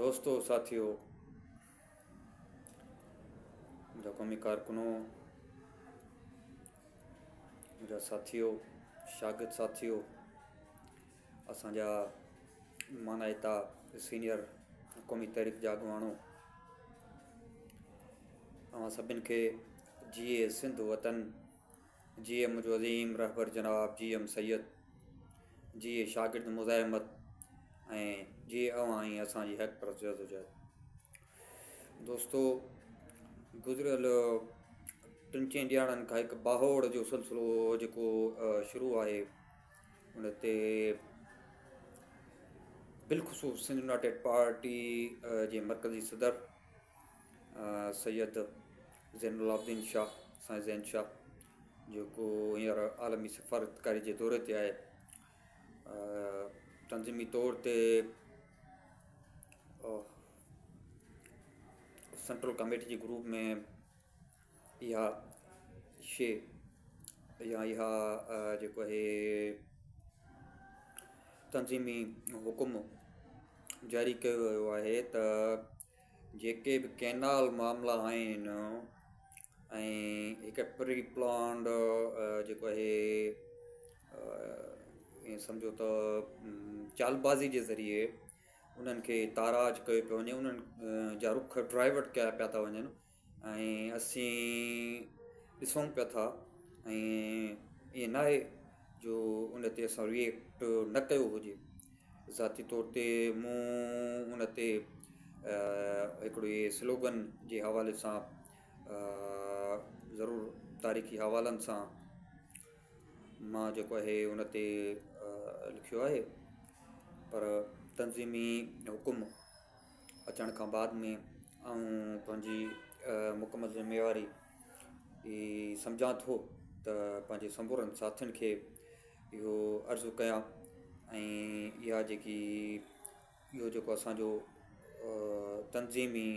دوستو ساٿيو منهنجا قومي ڪارڪنو منهنجا ساٿيو شاگرد ساٿيو اسانجا مانائتا سينئر قومي تحريڪ جا اڳواڻو اوهان سڀن کي جيئي سنڌ وطن جيئي منهنجو عظيم رهبر جناب جي ايم سيد، جيئي شاگرد مزاحمت ۽ جيئي اوهان ۽ اسان جي حق پرست جدوجهد. دوستو گذريل ٽن چئن ڏيهاڙن کان هڪ باهوڙ جو سلسلو جيڪو شروع آهي ان تي بالخصوص سنڌ يونائيٽيڊ پارٽي جي مرڪزي صدر سيد زين العابدين شاهه سائين زين شاهه جيڪو هينئر عالمي سفارتڪاري جي دوري تي آهي تنظيمي طور تي سينٽرل ڪميٽي جي گروپ ۾ اها شيء يا اها جيڪو آهي تنظيمي حڪم جاري ڪيو ويو آهي ته جيڪي به ڪئنال معاملا آهن ۽ هڪ پري پلانڊ جيڪو آهي ائين سمجهو ته چالبازي جي ذريعي انهن کي تاراج ڪيو پيو وڃي انهن جا رخ ڊرائيورٽ ڪيا پيا ٿا وڃن ۽ اسين ڏسون پيا ٿا ۽ ائين نه آهي جو ان تي اسان ري ايڪٽ نه ڪيو هجي ذاتي طور تي مون ان تي هڪڙي سلوگن جي حوالي سان ضرور تاريخي حوالن سان مان جيڪو آهي ان تي لکيو آهي پر تنظيمي حڪم اچڻ کان بعد ۾ آئون پنهنجي مڪمل ذميواري سمجهان ٿو ته پنهنجي سمورن ساٿين کي اهو عرض ڪيان ۽ اها جيڪي اهو جيڪو اسانجو تنظيمي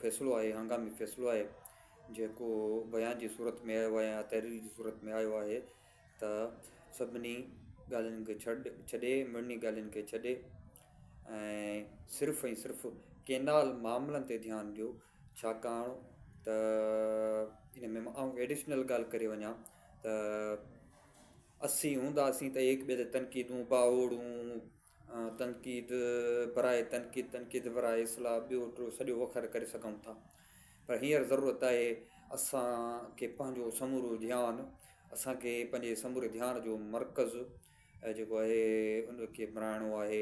فيصلو آهي هنگامي فيصلو آهي جيڪو بيان جي صورت ۾ آيو آهي يا تحرير جي صورت ۾ آيو آهي ته سڀني ڳالهين کي ڇڏ ڇڏي مڙني ڳالهين کي ڇڏي ۽ صرف ۽ صرف ڪينال معاملن تي ڌيان ڏيو ڇاڪاڻ ته ان ۾ آئون ايڊيشنل ڳالهه ڪري وڃان ته اسين هونداسين ته هڪ ٻئي تي تنقيدون باهوڙون تنقيد براء تنقيد تنقيد براء اصلاح ٻيو ٽيو سڄو وکر ڪري سگهون ٿا پر هينئر ضرورت آهي اسان کي پنهنجو سمورو ڌيان اسان کي پنهنجي سموري ڌيان جو مرڪز جيڪو آهي ان کي بڻائڻو آهي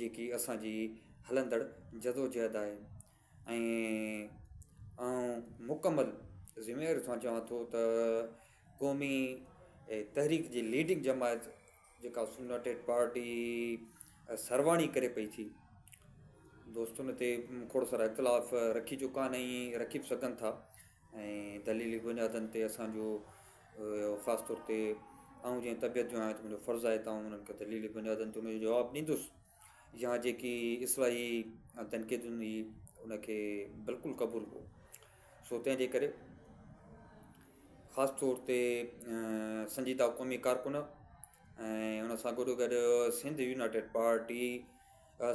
جيڪي اسان جي هلندڙ جدوجهد آهي ۽ آئون مڪمل ذميواري سان چوان ٿو ته قومي تحريڪ جي ليڊنگ جماعت جيڪا سنيونائيٽيڊ پارٽي سرواڻي ڪري پئي ٿي دوستن تي کوڙ سارا اختلاف رکي چڪا آهن ۽ رکي به سگهن ٿا ۽ دليلي بنيادن تي اسانجو خاص طور تي آئون جنهن طبيعت جو آهيان ته منهنجو فرض آهي ته آئون انهن کي دليلي بنيادن تي ان جو جواب ڏيندس يا جيڪي اصلاحي تنقيد هوندي ان کي بلڪل قبول هو سو تنهن جي ڪري خاص طور تي سنجيده قومي ڪارڪن ۽ ان سان گڏو گڏ Sindh united party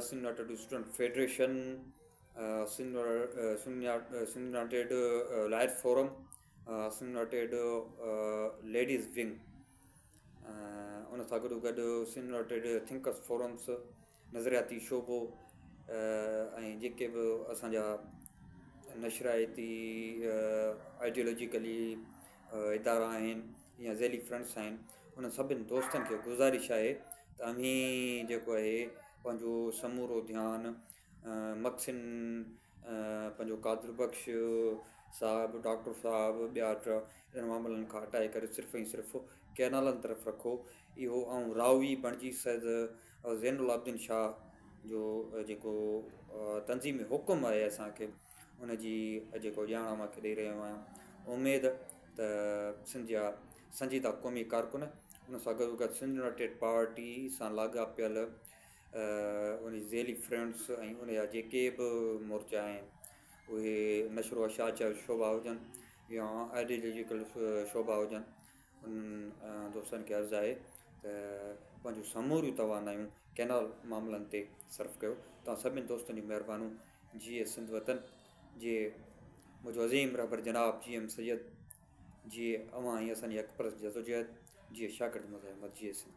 Sindh united student federation Sindh united lawyer forum Sindh united ladies wing ان سان گڏو گڏ سنڌ يونائيٽيڊ ٿنڪرس فورمس نظرياتي شعبو ۽ جيڪي به اسان جا نشرائتي آئيڊيالاجيڪلي ادارا آهن يا ذيلي فرنٽس آهن انهن سڀني دوستن کي گذارش آهي ته اوهين جيڪو آهي پنهنجو سمورو ڌيان مقصن پنهنجو قادر بخش صاحب ڊاڪٽر صاحب ٻيا ٽيا انهن معاملن کان هٽائي ڪري صرف ۽ صرف ڪئنالن طرف رکو اهو آئون راوي بڻجي سيد زين العابدين شاهه جو جيڪو تنظيمي حڪم آهي اسان کي ان جي جيڪو ڄاڻ اوهان کي ڏئي رهيو آهيان اميد ته سنڌ جا سنجيده قومي ڪارڪن ان سان گڏو گڏ سنڌ يونائيٽيڊ پارٽي سان لاڳاپيل ان جي ذيلي فرنٽس ۽ ان جا جيڪي به مورچا آهن اهي نشر و اشاعت جا شعبا هجن يا آئيڊيالوجيڪل شعبا هجن انهن دوستن کي عرض آهي ته پنهنجون سموريون توانايون ڪئنال معاملن تي صرف ڪيو. توهان سڀني دوستن جون مهربانون. جيئي سنڌ وطن، جيئي منهنجو عظيم رهبر جناب جي ايم سيد، جيئي اوهان ۽ اسان جي حق پرست جدوجهد، جيئي شاگرد مزاحمت، جيئي سنڌ.